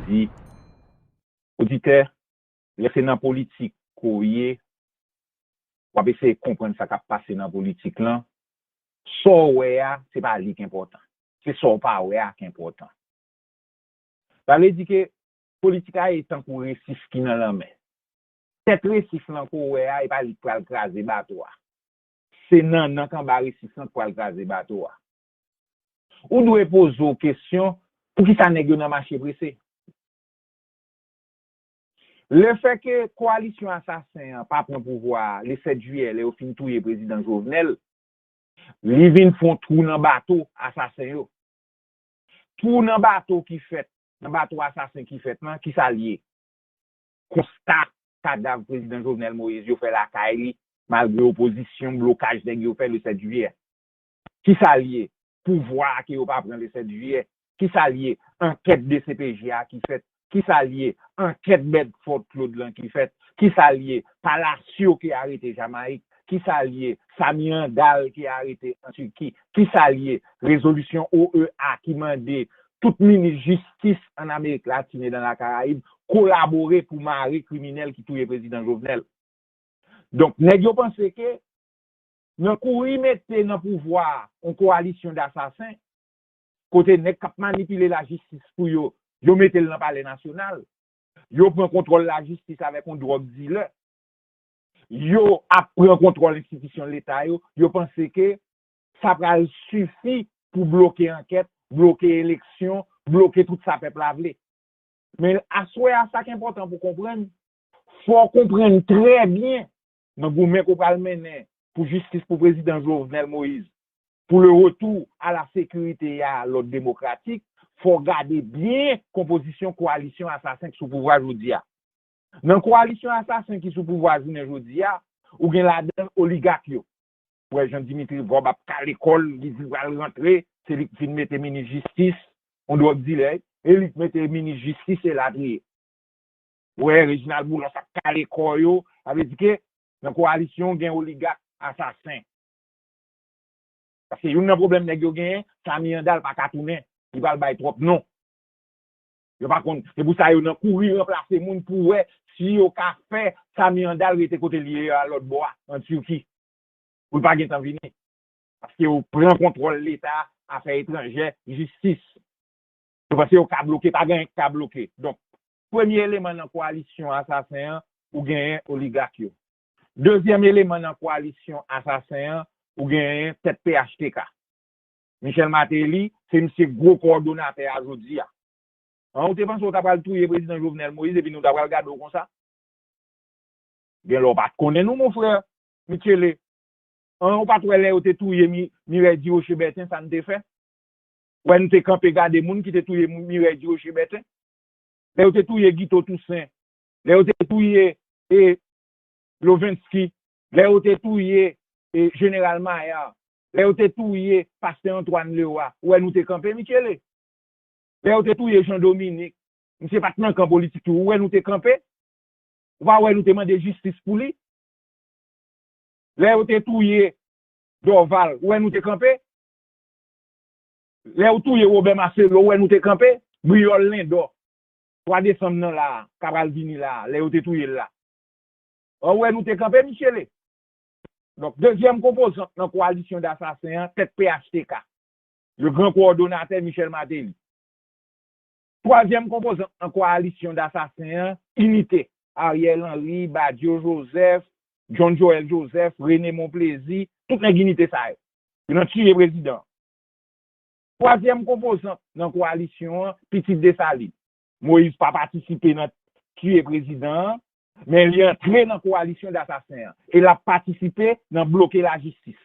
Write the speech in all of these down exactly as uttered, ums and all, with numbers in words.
di, oditè, lè se nan politik ke w ye, w ap eseye konprann sa k ap pase nan politik lan, sa w wè a, se pa li k enpòtan. Se sa w pa wè a k enpòtan. Sa vle di ke politik la e tankou resif ki nan lanmè. Tèt resif lan ke w wè a, e pa li k pral kraze bato a. Se nannan k anba resif lan k pral kraze bato a. Ou dwe poze w kesyon, poukisa nèg yo nan mache prese? Lefètke kowalisyon asasen an pa pran pouvwa a le sèt jiyè, lè yo fin touye prezidan Jovenel, li vin fè yon twou nan bato asasen yo. Twou nan bato ki fèt, nan bato asasen ki fèt lan, kisa l ye? Konsta kadav prezidan Jovenel Moïse yo fè lakay li, malgre opozisyon, blokaj nèg yo fè le sèt jiyè. Kisa l ye? Pouvwa a ke yo pa pran le sèt jiyè. Kisa l ye? Ankèt D C P J a ki fèt. Kisa l ye? Ankèt Bedford Claude lan ki fèt. Kisa l ye? Palacio ki arete Jamayik. Kisa l ye? Samy Handal ki arete an Tiki. Kisa l ye? Rezolisyon O E A ki mande tout minis jistis an Amerik Latin e dan la Karayib kolabore pou mare kriminèl ki touye prezidan Jovenel. Donk, nèg yo panse ke nan kouri mete nan pouvwa a yon kowalisyon dasasen, kote nèg k ap manipile lajistis pou yo, yo mete l nan Palè Nasyonal, yo pran kontwòl lajistis avèk yon dwòg dilè, yo ap pran kontwòl enstitisyon Leta yo, yo panse ke sa pral sifi pou bloke ankèt, bloke eleksyon, bloke tout sa pèp la vle. Men aswè a, sa k enpòtan pou konprann, fò w konprann trè byen nan goumen ke w pral mennen pou jistis pou prezidan Jovenel Moïse, pour le retour à la sécurité et à l'ordre démocratique, fò w gade byen konpozisyon kowalisyon asasen k sou pouvwa jodi a. Nan kowalisyon asasen ki sou pouvwa jounen jodi a, ou gen ladan oligak yo. Ou wè jan Dimitri Vorbe ap kale kò l, li di l pral rantre, se li k fin mete minis jistis, yon dwòg dilè, e li k mete minis jistis elatriye. Ou wè Reginald Boulos ap kale kò yo, sa vle di ke nan kowalisyon gen oligak asasen. Paske youn nan pwoblèm nèg yo genyen, Samy Handal pa ka tounen, li pral bay twòp non. Yo pa konn, se pou sa yo nan kouri ranplase moun pou wè si yo ka fè Samy Handal rete kote li ye a lòt bò a, an Tiki. Pou l pa gentan vini. Paske yo pran kontwòl Leta, afè etranjè, jistis. Yo panse yo ka bloke, pa gen anyen ki ka bloke. Donk, premye eleman nan kowalisyon asasen an, ou genyen oligak yo. Dezyèm eleman nan kowalisyon asasen an, ou genyen tèt P H T K. Michel Martelly, se misye gwo kowòdonatè a jodi a. An, ou te panse w ta pral touye prezidan Jovenel Moïse epi nou ta pral gade w konsa? Gen lè w pa t konnen nou, mon frè Michele. An, ou pa t wè lè yo te touye Mi-, Mireille Durocher Bertin, sa n te fè? Wè, nou te kanpe gade moun ki te touye Mi-, Mireille Durocher Bertin. Lè yo te touye Guito Toussaint, lè yo te touye, e, Lovenski, lè yo te touye, e, Jeneral Maillard, lè yo te touye Pastè Antoine Leroy, ou wè nou te kanpe, Michele? Lè yo te touye Jean Dominique, misye pa t nan kan politik tou, ou wè nou te kanpe? Ou pa wè nou te mande jistis pou li? Lè yo te touye Dorval, ou wè nou te kanpe? Lè yo touye Robert Marcelo, ou wè nou te kanpe? Briol Lindor, twa desanm nan la a, k ap pral vini la a, lè yo te touye l la. Ou wè nou te kanpe, Michele? Donk, dezyèm konpozant nan kowalisyon dasasen an, tèt P H T K, le gran kowòdonatè Michel Martelly. Twazyèm konpozant nan kowalisyon dasasen an, Inite, Ariel Henry, Badio Joseph, John Joël Joseph, René Monplaisir, tout nèg Inite sa yo. Yo nan tiye prezidan an. Twazyèm konpozant nan kowalisyon an, Pitit Desalin. Moïse pa patisipe nan tiye prezidan an, men li antre nan kowalisyon dasasen an. E l ap patisipe nan bloke lajistis.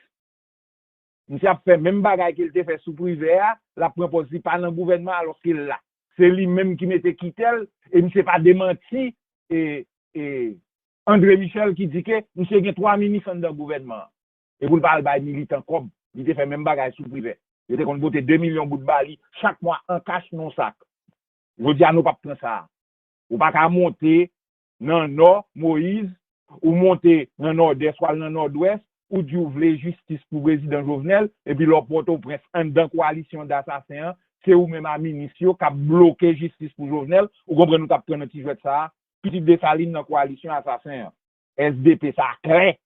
Misye ap fè menm bagay ke l te fè sou Privè a, l ap pran pòz li pa nan gouvènman alòske l la. Se li menm ki mete Kitèl, e misye pa demanti, e, e, André Michel ki di ke misye gen twa minis anndan gouvènman an. E pou l pa al bay militan kòb, li te fè menm bagay sou Privè. Yo te konn pote de milyon goud ba li chak mwa an kach nan yon sak. Jodi a, nou p ap pran sa a. Ou pa ka monte nan Nò, Moyiz, ou monte nan Nòdès, w al nan Nòdwès, ou di w vle jistis pou prezidan Jovenel, epi lè w Pòtoprens, anndan kowalisyon dasasen an, se ou menm a minis yo k ap bloke jistis pou Jovenel, ou konprann nou t ap pran nan ti jwèt sa a, pitit Desalin nan koalisyon asasen an. S D P sa klè.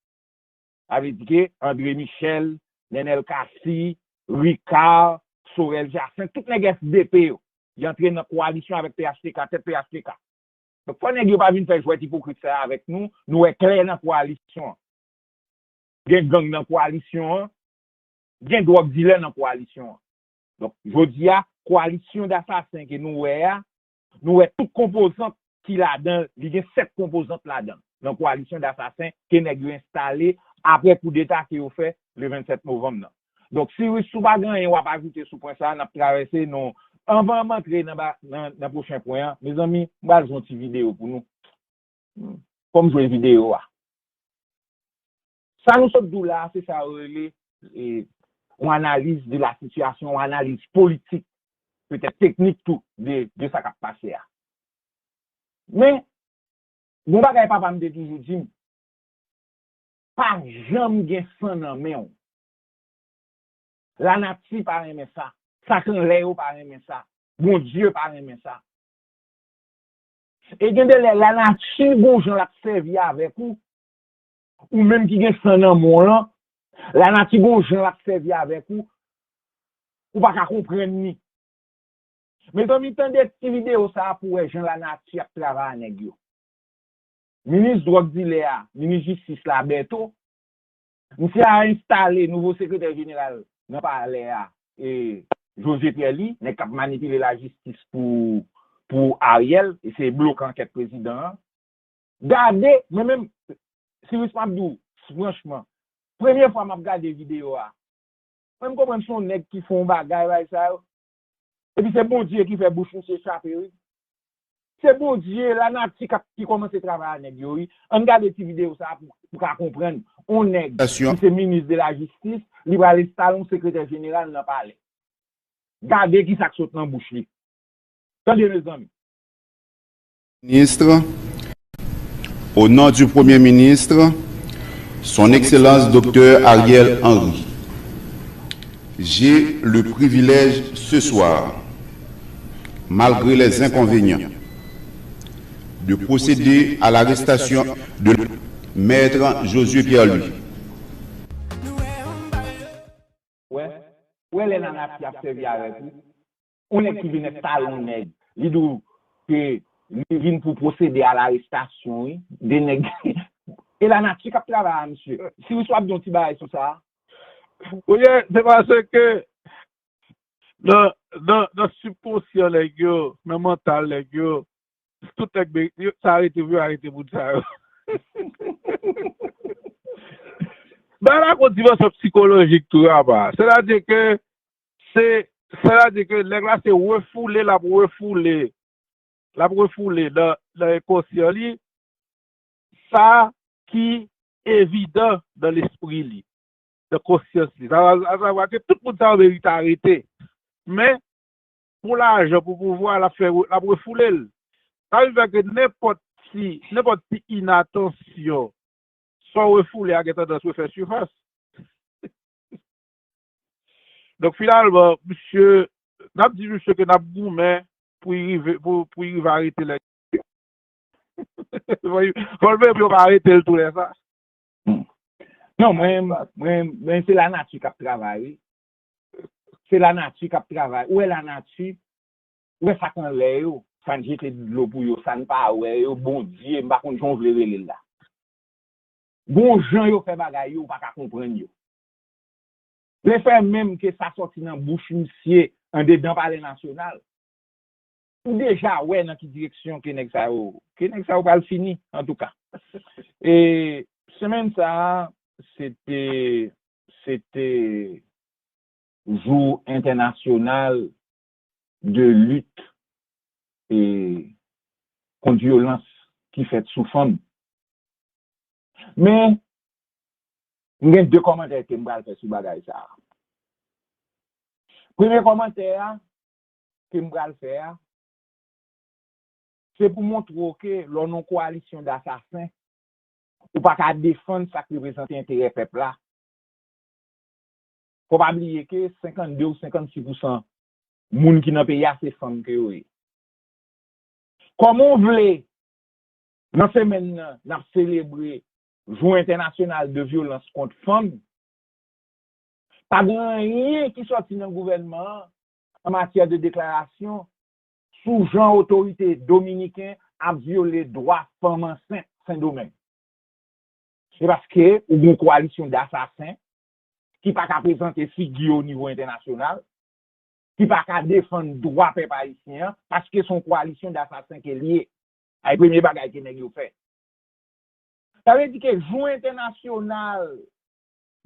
Sa vle di ke André Michel, Nenel Cassy, Ricard, Sorel Jacinthe, tout nèg S D P yo, y antre nan koalisyon avèk P H T K, tèt P H T K. Donk, fò nèg yo pa vin fè jwèt ipokrit sa a avèk nou, nou wè klè nan koalisyon an. Gen gang nan koalisyon an, gen dwòg dilè nan koalisyon an. Donk, jodi a, koalisyon dasasen ke nou wè a, nou wè tout konpozant ki ladan, li gen sèt konpozant ladan, nan koalisyon dasasen ke nèg yo enstale apre koudeta ke yo fè le vennsèt novanm nan. Donk, Cyrus, si w pa gen anyen w ap ajoute sou pwen sa a, n ap travèse, non. Anvan m antre nan, ba- nan, nan pwochen pwen an, mezanmi, m pral jwe yon ti videyo pou nou. Fò m jwe videyo a. Sa nou sot di w la, se sa yo rele, e, yon analiz de la sitiyasyon, yon analiz politik, petèt teknik tou, de, de sa k ap pase a. Men, gon bagay papa m te toujou di m, pa janm gen san nan men w. Lanati pa renmen sa. Sa k anlè yo pa renmen sa. Bondye pa renmen sa. E gen de lè, lanati gon jan l ap sèvi avèk ou. Ou menm ki gen san nan men w lan, lanati gon jan l ap sèvi avèk ou. Ou pa ka konprann li. Mezanmi, tande ti videyo sa a pou w wè jan lanati ap travay a nèg yo. Minis dwòg dilè a, minis jistis la, Berto, misye a enstale nouvo sekretè jeneral nan palè a, e, José Pierre Louis, nèg k ap manipile lajistis pou, pou Ariel, e se bloke ankèt prezidan an. Gade, mwen menm, Cyrus, m ap di w, franchman, premye fwa m ap gade videyo a, mwen m konprann se yon nèg ki fè yon bagay, bagay sa yo. Epi se Bondye ki fè bouch misye chape, wi. Se Bondye, lanati k ap, ki kòmanse travay a nèg yo, wi. Ann gade ti videyo sa a pou, pou ka konprann. On nèg ki se minis de la jistis, li pral enstale yon sekretè jeneral nan palè. Gade ki sa k sot nan bouch li. Tande, mezanmi. Ministre, au nom du Premier ministre, Son Excellence Docteur Ariel Henry, j'ai le privilège ce soir, malgré les inconvénients, de procéder à l'arrestation de Maître Josué Pierre-Louis. Wè, wè lè lanati ap sèvi avèk ou. Yon nèg ki vin enstale yon nèg, li di w ke li vin pou pwosede a larestasyon, wi, de nèg. E lanati k ap travay a misye. Cyrus, w ap di yon ti bagay sou sa a? Ou ye, se paske nan, nan, nan sibkonsyan nèg yo, nan mantal nèg yo, tout nèg be- yo- sa arete pou yo arete moun sa yo. Bagay la gon dimansyon sikolojik tou apa. Sètadi ke se sètadi ke nèg la se refoule l ap refoule l ap refoule nan nan enkonsyan li sa ki evidan nan lespri li, nan konsyans li. Sa vle sa vle ke tout moun sa yo merite arete. Men pou lajan, pou pouvwa, l ap fè l ap refoule l. Sa vle fè ke nenpòt ti nenpòt ti inatansyon sa w refoule a gen tandans refè sifas. Donk finalman, misye, n ap di misye ke n ap goumen pou l rive pou pou l rive arete nèg. Fò l veye pou yo pa arete l tou lè sa. Non, mwen, mwen, mwen se lanati k ap travay, wi. Se lanati k ap travay. Ou wè lanati, ou wè sa k anlè yo, sa n jete dlo pou yo, sa n pa wè yo, Bondye, m pa konn jan w vle rele l la. Gon jan yo fè bagay yo, ou pa ka konprann yo. Lefè menm ke sa sòti nan bouch misye andedan Palè Nasyonal, ou deja wè nan ki direksyon ke nèg sa yo, ke nèg sa yo pral fini, antouka. E semèn sa a, se te, se te jou entènasyonal de lit e kont vyolans ki fèt sou fanm. Men, m gen de kòmantè ke m pral fè sou bagay sa a. Premye kòmantè a ke m pral fè a, se pou montre w ke lè w nan yon kowalisyon dasasen, ou pa ka defann sa k reprezante enterè pèp la. Fò pa bliye ke senkannde ou senkannsis pousan Moun ki nan peyi a se fanm ke yo ye. Kòman w vle, nan semèn nan, n ap selebre Jou Entènasyonal de Vyolans Kont Fanm, pa gen anyen ki sòti nan gouvènman an an matyè de deklarasyon sou jan otorite dominiken ap vyole dwa fanm ansent Sendomeng. Se paske ou gen yon kowalisyon dasasen ki pa ka prezante figi yo o nivo entènasyonal, ki pa ka defann dwa pèp ayisyen an, paske se yon kowalisyon dasasen ke l ye. Ay premye bagay ke nèg yo fè. Sa vle di ke jou entènasyonal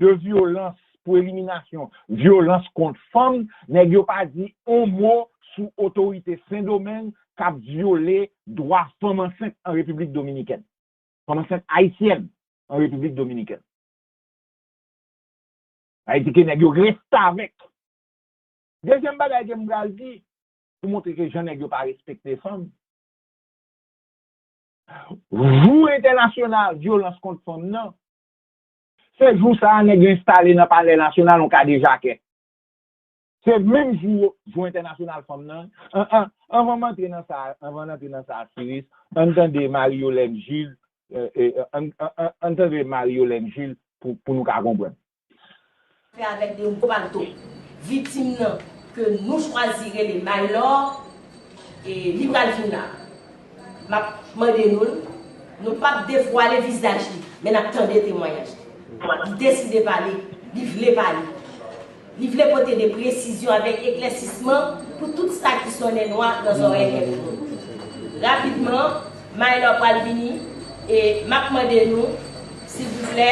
de vyolans, pou eliminasyon vyolans kont fanm, nèg yo pa di on mo sou otorite Sendomeng k ap vyole dwa fanm ansent an Repiblik Dominikèn. Fanm ansent ayisyèn an Repiblik Dominikèn. Sa vle di ke nèg yo restavèk. Dezyèm bagay ke m pral di, pou montre ke jan nèg yo pa respekte fanm, Jou entènasyonal vyolans kont fanm nan, se jou sa a nèg yo enstale nan Palè Nasyonal yon kadejakè. Se menm jou, jou entènasyonal fanm nan. An, an, anvan m antre nan sa, anvan n antre nan sa, Siris, ann tande Marie Yolène Gilles, eh, eh, ann, ann, ann, ann tande Marie Yolène Gilles pou, pou nou ka konprann. Fè avèk de yon gwo palto. Viktim nan ke nou chwazi rele Maylor, e li pral vin la. M ap mande nou l, nou p ap devwale vizaj li, men n ap tande temwayaj li. Li deside pale, li vle pale. Li vle pote de presizyon avèk eklèsisman pou tout sa ki sonnen nwa nan zòrèy kèk moun. Rapidman, Maylor pral vini e m ap mande nou, silvouplè,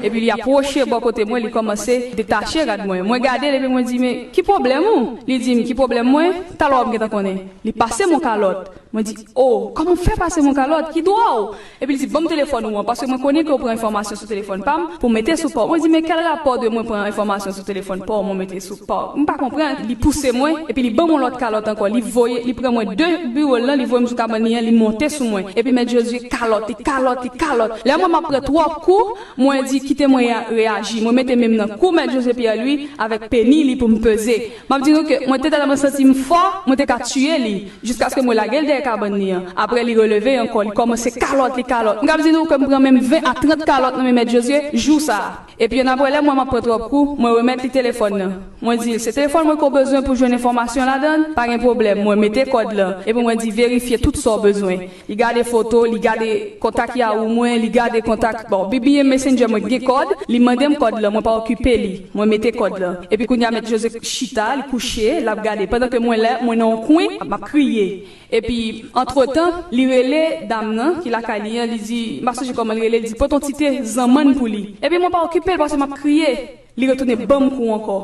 Epi li apwoche bò kote mwen, li kòmanse detache rad mwen. Mwen gade l epi mwen di, men ki pwoblèm ou? Li di m, ki pwoblèm mwen? Talè w ap gentan konnen. Li pase m yon kalòt. Mwen di, o, kòman w fè pase m yon kalòt? Ki dwa w? Epi li di, ban m telefòn ou an, paske mwen konnen ke w pran enfòmasyon sou telefòn pa m pou w mete sou pa w. Mwen di, men kèl rapò de mwen pran enfòmasyon sou telefòn pa w, mwen mete sou pa w? M pa konprann. Li pouse mwen, epi li ban m yon lòt kalòt ankò. Li voye, li pran mwen de biwo l lan, li voye m sou kabann li an, li monte sou mwen. Epi Mèt Jozye kalòt, li kalòt, li kalòt. Lè m wè m ap pran twòp kou, mwen di, kite mwen reyaji. Mwen mete men m nan kou Mèt Jozye Pierre Louis avèk peni li pou m peze. M ap di nou ke mwen te tèlman santi m fò, mwen te ka tiye li, jiskaske mwen lage l dèyè kabann li an. Apre li releve ankò, li kòmanse kalòt, li kalòt. M kab di nou ke m pran menm ven a trant kalòt nan men Mèt Jozye jou sa a. Epi annapre lè m wè m ap pran twòp kou, mwen remèt li telefòn nan. Mwen di l, se telefòn mwen ke w bezwen pou jwenn enfòmasyon ladan l? Pa gen pwoblèm, mwen mete kòd lan. Epi mwen di, verifye tout sa w bezwen. Li gade foto, li gade kontak Yahoo mwen, li gade kontak, bon, B B M Messenger mwen gen kòd, li mande m kòd lan, mwen pa okipe li, mwen mete kòd lan. Epi kounye a Mèt Jozye chita, li kouche, l ap gade. Pandan ke mwen la, mwen nan yon kwen, m ap kriye. Epi, antretan, li rele dam nan ki lakay li an, li di, m pa sonje kòman li rele, li di, pote yon ti te zanmann pou li. Epi mwen pa okipe l paske m ap kriye. Li retounen ban m kou ankò.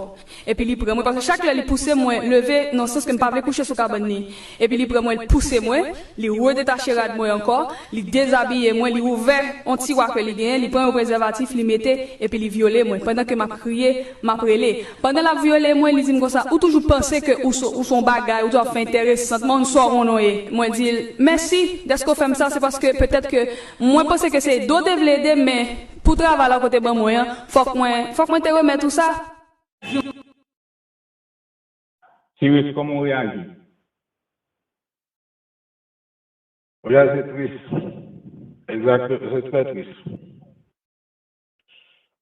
Epi li pran mwen, paske chak lè li pouse mwen leve nan sans ke m pa vle kouche sou kabann li. Epi li pran mwen, li pouse mwen, li redetache rad mwen ankò, li dezabiye mwen, li ouvè yon tiwa ke li genyen, li pran yon prezèvatif, li mete, epi li vyole mwen. Pandan ke m ap kriye, m ap rele. Pandan l ap vyole mwen, li di m konsa, ou toujou panse ke ou se, ou se yon bagay, ou toujou ap fè enteresan, m konn sa w konnen w ye. Mwen di l, mèsi dèske w fè m sa, se paske petèt ke mwen panse ke se ede w te vle ede m, men pou travay la w te ban mwen an, fòk mwen, fòk mwen te remèt ou sa. Siris, kòman w reyaji? Reyaji tris. Egzakteman, se trè tris.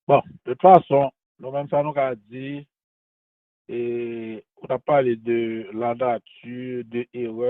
Bon, de tout fason, nou menm sa nou ka di, e, ou t ap pale de la nature de erè